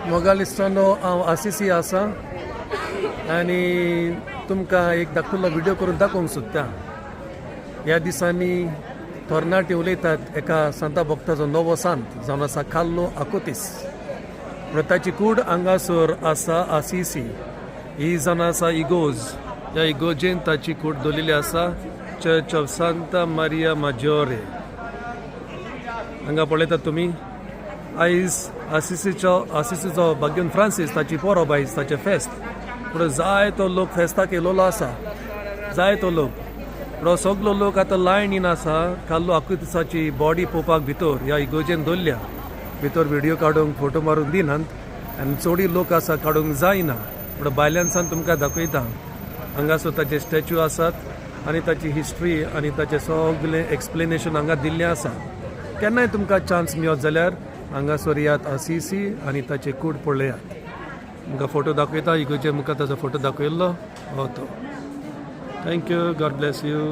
मोगाल इश्टांनो, हांव आसिसी आसा आनी तुमकां एक धाकटुलो व्हिडियो करून दाखोवंक सोदता. ह्या दिसांनी तरणाटे उलयतात एका सांता भक्ताचो नवो सांत जावन आसा कार्लो आकुतीस. म्हणून ताची कूड हांगासर आसा आसिसी. ही जावन आसा इगोज. ह्या इगोजेन ताची कूड दवरलेली आसा, चर्च ऑफ सांता मारिया माज्योरे. हांगा पळयतात तुमी, आयज आसिसीचो भाग्यवंत फ्रांसीस ताची परब. आयज ताचें फेस्त. पूण जायतो लोक फेस्ताक येयलोलो आसा, जायतो लोक. पूण सगलो लोक आतां लायनीन आसा कार्लो आकुतीसाची बॉडी पळोवपाक. भितर ह्या इगोजेन दवरल्या. भितर व्हिडियो काडूंक, फोटो मारूंक दिनात आनी चोडी लोक आसा, काडूंक जायना. पूण भायल्यानसान तुमकां दाखयता. हांगासर ताचे स्टॅच्यू आसात आनी ताची हिस्ट्री आनी ताचें सगळें एक्सप्लेनेशन हांगा दिल्लें आसा. केन्नाय तुमकां चान्स मेळत जाल्यार हांगासर येयात आसिसी आनी ताचे कूड पळयात. तुमकां फोटो दाखयता. इगोजे मुखार ताचो फोटो दाखयल्लो हो तो. Thank you. God bless you.